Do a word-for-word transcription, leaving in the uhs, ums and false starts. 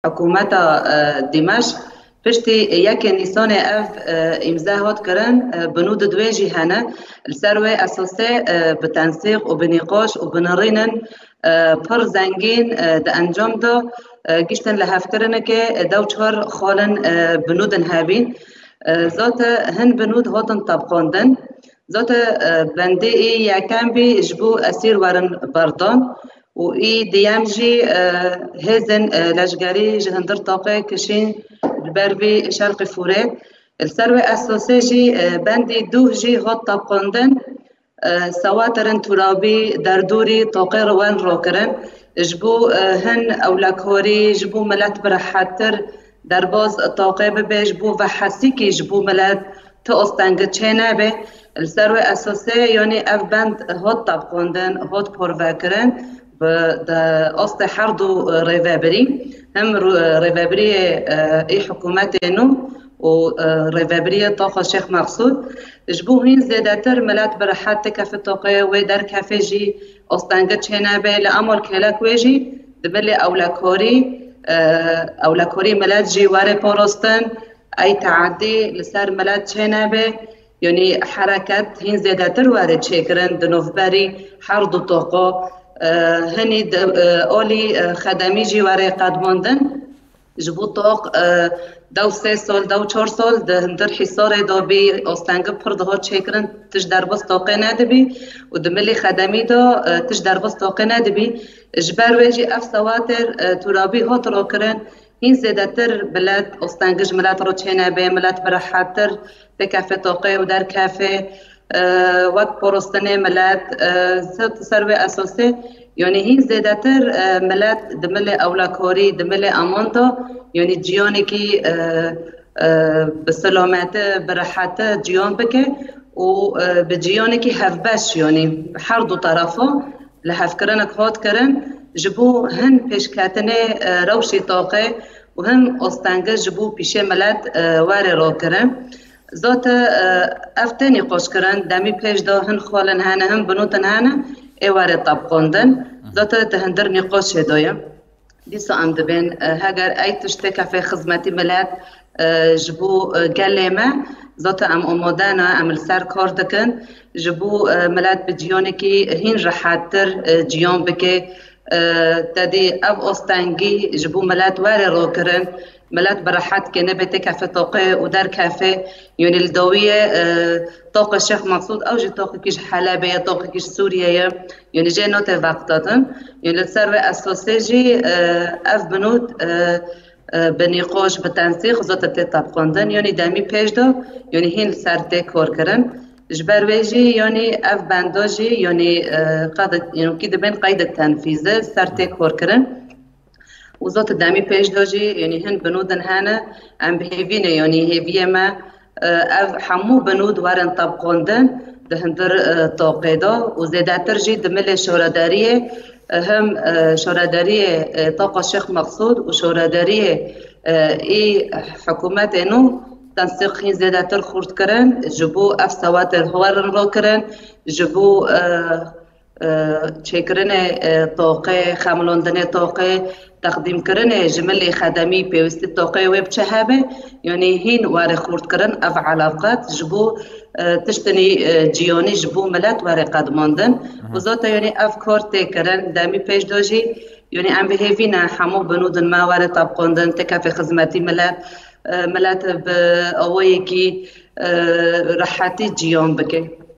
Hikûmeta, e, Dîmeşq piştî yekê Nîsanê ev, e, îmze hat kirin, e, binûd di wê jî hene. Li ser wê esasê, e, bi tensîq û bi nîqaş û bi nirînin, e, pir zengîn, e, di encam de, e, giştin lihevkirinekê, e, dew çar xalin, e, binûdin hebîn. E, zate hin binûd hatin tebqandin. Zate, e, bendê ê yekem bî ji bo esîr werin berdan û ê diyem jî, e, hêzên, e, leşgerî ji hundir taqê kişîn li ber vî Şerqê Fûrê. Li ser wê esasê jî, e, bendî duh jî hat tebqandin. E, sewaterin turabî derdorî taqê re wen rakirin. Ji bo, e, hin ewlekarî, ji bo milet bi rehettir derbaz taqê bibe, ji bo vehesîkî ji bo milet ti astengî çê nebe. Li ser wê esasê, yanî ev bend hat tebqandin, hat parvekirin bi, di astê her du rêvebirî, hem ru-, rêvebiriyê, e, ê hikûmetê nû û, e, rêvebiriyê taxa Şêx Mexsûd. Ji bo hîn zêdetir milet bi rehet têkefe taqê wê derkefê jî astengî çê nebe, li emal kêlek wê jî di milê ewlekarî, e, ewlekarî milet jî were parastin, ey teadî li ser milet çê nebe, yanî hereket hîn zêdetir were çêkirin di navberî her du toqa, e, hinî di, e, alî, e, xedemî jî were qedmandin. Ji bo toq, e, dew sê sal, dew çar sal di hundir Hîsarê de bî, astengî pir dihat çêkirin, tişt derbas toqê nedibî û di milê xedemî de, e, tişt derbas toqê nedibî. Ji ber wê jî ev sewatêr, e, turabî hat rakirin, hîn zêdetir milet, astengî ji milet re çênebe, milet bi rehettir têkefe toqê û derkefe, e, wek parastinê milet, e, ser, ser wê esasê, yanî hîn zêdetir, e, milet di milê ewlekarî, di milê eman de, yanî ciyanekî, e, e, bi selameti, bi reheti ciyan bike û, e, bi ciyanekî hevbeş, yanî her du terefa lihevkirinek hat kirin, ji bo hin pêşketinê, e, rewşê taqê û hin astengî ji bo pîşê milet, e, were rakirin. Zate, e, ev tê nîqaş kirin, demî pêş de hin xalin hene, hin binûtin hene, ê were tebqandin. Zate di hundir nîqaşê de ye. Dîsa em dibên, e, heger ey tişt têkefe xizmetî milet, e, ji bo, e, gelê me, zate em amade ne, em li ser kar dikin, ji bo, e, milet bi ciyanekî hîn rehettir, e, ciyan bike. E, tedî ev astengî ji bo milet were rakirin, milet bi rehet kê nebe têkefe toqê û derkefe, yanî li dawiyê, e, toqê Şêx Mexsûd, ew jî toqekî ji Helebê ye, toqekî ji Sûriyê ye, yanî jê notê veqt dadin. Yanî li ser wê esasê jî, e, ev binûd, e, e, bi nîqaş, bi tensîq zate tê tebqandin, yanî demî pêş de, yanî hîn li ser tê kar kirin. Ji ber wê jî, yanî ev benda jî, yanî, e, qeyd-, yanî kî dibên qeydê tenfîzê ser tê kar kirin. Û zate demî pêş de jî, yanî hin binûdin hene, em bi hêvî ne, yanî hêviyê me, e, ev hemû binûd werin tebqandin di hundir, e, toqê de û zêdetir jî di milê şaredariyê, e, hem, e, şaredariyê, e, toqa Şêx Mexsûd û şaredariyê, e, ê hikûmetê nû tensîq hîn zêdetir xurt kirin, ji bo ev sewatêr werin rakirin, ji bo, e, e, çêkirinê, e, toqê, xemilandinê toqê, teqdîmkirinê ji milê xedemî pêwîstî toqê wê bi çi hebe, yanî hîn were xurtkirin ev eleqet ji bo, e, tiştinî, e, ciyanî ji bo milet were qedmandin. Aha. Û zate yanî ev kar tê kirin, demî pêş de jî, yanî em bi hêvî ne hemû binûdin me were tebqandin, têkefe xizmetî milet, e, milet bi awayekî, e, rehetî ciyan bike.